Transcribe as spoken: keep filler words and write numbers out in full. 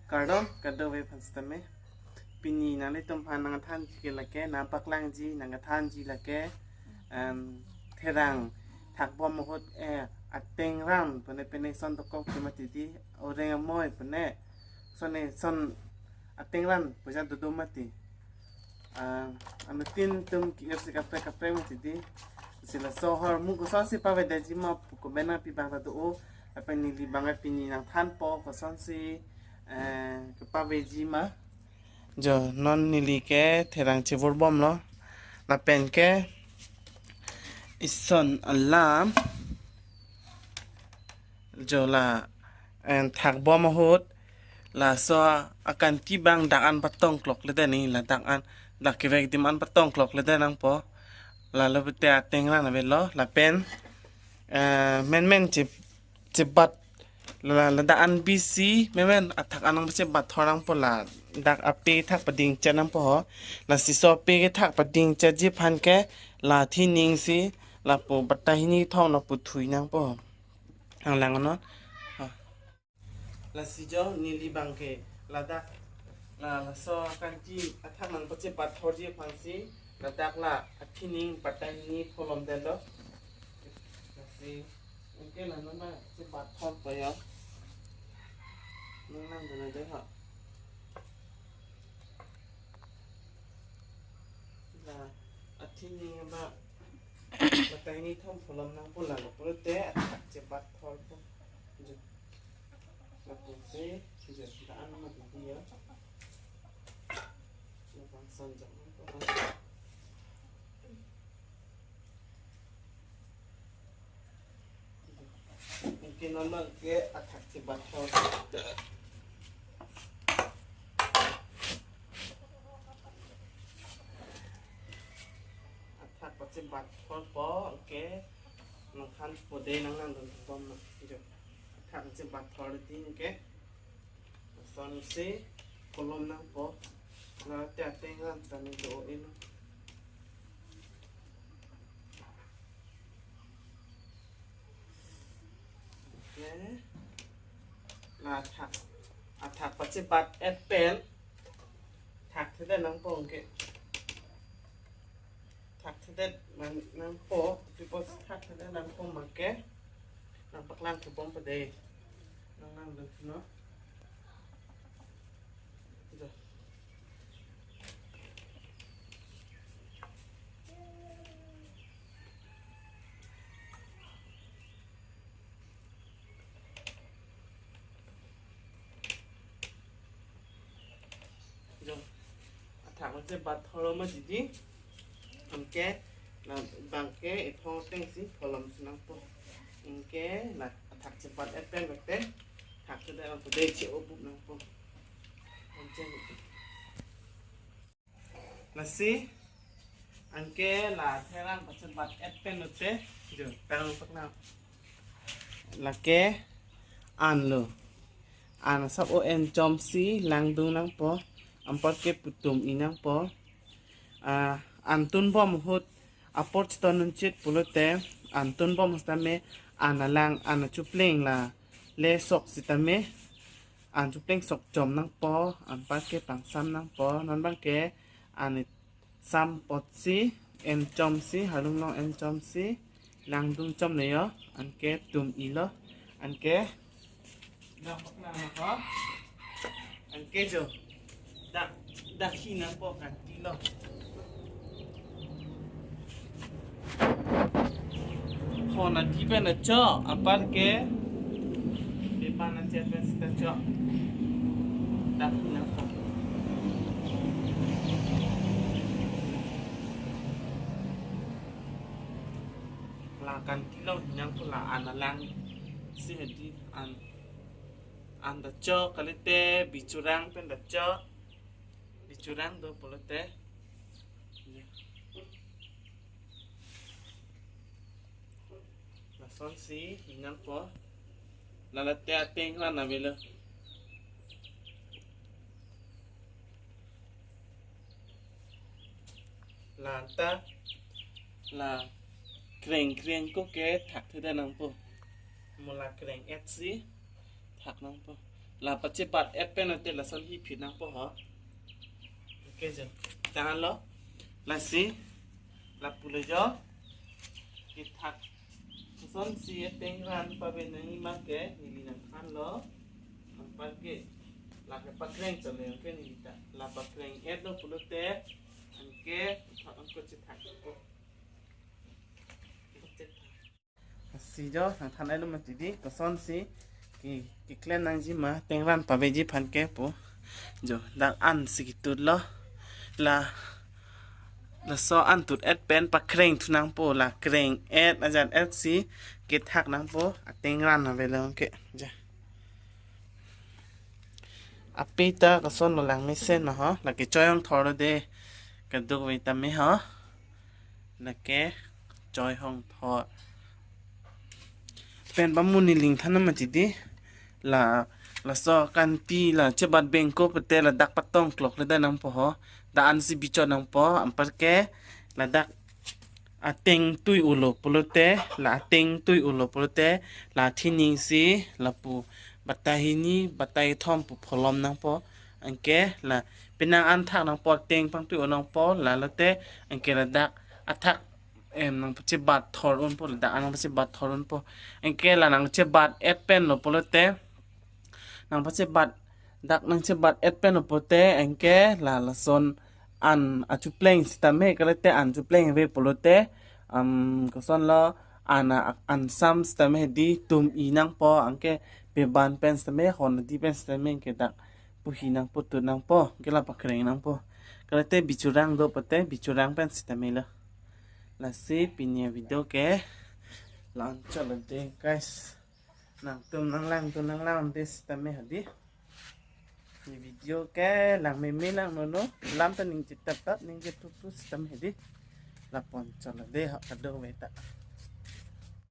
Kardom, kardom ave aphan sitame. Pini nanglitum aphan nangthanji ke lake, nangpaklangji, nangthanji lake, em, therang thakbom ahut, eh, atengrang pene pene son dokok ti mati di, oreng amoi pene, son ne son atengrang puja dodo mati. Ah, anuttin atum ki-ir si kaprek kaprek mati di. Si laso ahormu kosonsi pavedetji ma pu komenang pi abang ta do-o. Lapen neli abang pini nangthanpo kosonsi, eh, kepaveji ma. Jo, non neli ke therang chevurbomlo. Lapen ke ison alam. Jo la, en thakbom ahut, laso akanti abang dak an patongklokledet ni, la dak an, dak kevek adim an patongklokledet nangpo. Lalo pute atengrang avelo, lapen, eh, menmen che, chebat, la, ladak an bisi, menmen athak an nangpachebat thor nangpo, ladak ape kethak padingchet nangpo ho. Lasi laso ape kethak padingchetji aphan ke, la thining si, lapu batai hini thom lapu thui nangpo. Hanglang non. Ha. Lasi jo neli abang ke ladak, la, laso akanti athak nangpachebat thorji aphan si ladak la athining batai hini pholomdetlo. Lasi anke la non nangchebat thorpo jo. Nang nangdunde ha. La athining ba batai hini thom pholom nangpo, lalo pulote athak chebat thorpo. Jo. Lapusi, jo, la an ma di di jo. Labang son jo nangpo. Anke non abang ke athak chebat thor. Athak pachebat thorpo, anke nangthanpo dei, nang nangdunbom ma. Jo. Athak chebat thor di anke. Sonsi pholom nangpo. Late atengrang ta ni do-o ino. Okay. La athak, athak pachebat-et pen thakthedet nangpo anke. Thakthedet man nangpo, pipos thakthedet nangpo ma ke. Nangpaklang kebompo dei. Nang nangdun no. Jo. Jo. Athak chebat thorlo ma di di. Anke labang ke ithong atengsi pholomsi nangpo. Anke la athak chebat-et pen bete thakthedet nangpo dei, che-o bup nangpo. Anke lasi anke la therang pachebat-et pen lote, jo, tang paklang. Lake an lo. An asap o-en chomsi langdun nangpo. Anparke pu tum-i nangpo. Ah, an tunbom ahut apor cheton unchit pulote, an tunbom sitame an alang, an achupleng la le sok sitame, an chupleng sok chom nangpo, anparke pangsam nangpo. Non abang ke an sam apotsi, en chomsi, halunglong en chomsi langdun chomlo jo, anke tum-ilo, anke anke jo, dak, dak hi nangpo, kantilo. Phone adi pen acho, anparke pepan achet pen sita cho. Dak hi nangpo. La kantilo hi nangpo, la an alangsi hedi an. An ta cho kalite bichurang pen ta cho. Bichurang do pulote. Lasonsi hi nangpo. Lalote atengrang avelo. La ta la kreng kreng ko ke thakthedet nangpo. Mo la kreng-et si thak nangpo. La pachebat-et pen lote lason hi phit nangpo ho. Okay jo. Tanglo. Lasi. Lapulo jo. Kethak. Kosonsi ateng ran pave nangji ma ke neli nangthanlo. Anparke. Lake pakreng chole ke neli ta. La pakreng-etlo pulote. Anke. Thak anko chethak po. Lasi jo, nangthan-etlo mati di, kosonsi ke, keklem nangji ma, ateng ran paveji aphan ke pu. Jo, dak ansi ketutlo. La, laso an tut-et pen pakreng thu nangpo, la kreng-et, ajat-et si kethak nangpo, ateng ran avelo ke. Ja. Api ta kosonlo langmesen ma ho, lake choi hongthorlo de, kadokave tame ho. Lake choi hongthor. Pen pamu neli nangthan mati di. La, laso kanti la chebat bengko pute ladak patong klok le da nangpo ho. Da ansi bichot nangpo, anparke ladak ateng tui-olo pulote, la ateng tui-olo pulote, la thining si, lapu batai hini, batai thom pu pholom nangpo. Anke la penang an thak nangpo, ateng pangtui-o nangpo, lalote anke ladak athak, em, nangpachebat thor unpo, ladak an nangpachebat thor unpo. Anke la nangchebat-et penlo pulote, nangpachebat, dak nangchebat-et penlo pulote, anke la lason an achupleng sitame, kalite an chupleng ave pulote, am, kosonlo, an a, ansam sitame di tum-i nangpo, anke beban pen sitame, hon di pen sitame, anke dak puhi nangpo, tut nangpo, anke la pakreng nangpo. Kalite bichurang do pute, bichurang pen sitame lo. Lasi pini avideo ke la-anchotlo de, guys. Nangtum nanglangdun nanglangdun sitame hadi. Pini video ke langmeme langnono. Lam ta ningje taptap, ningje thupthu sitame hadi. Lapu-anchotlo de ho kadokave ta.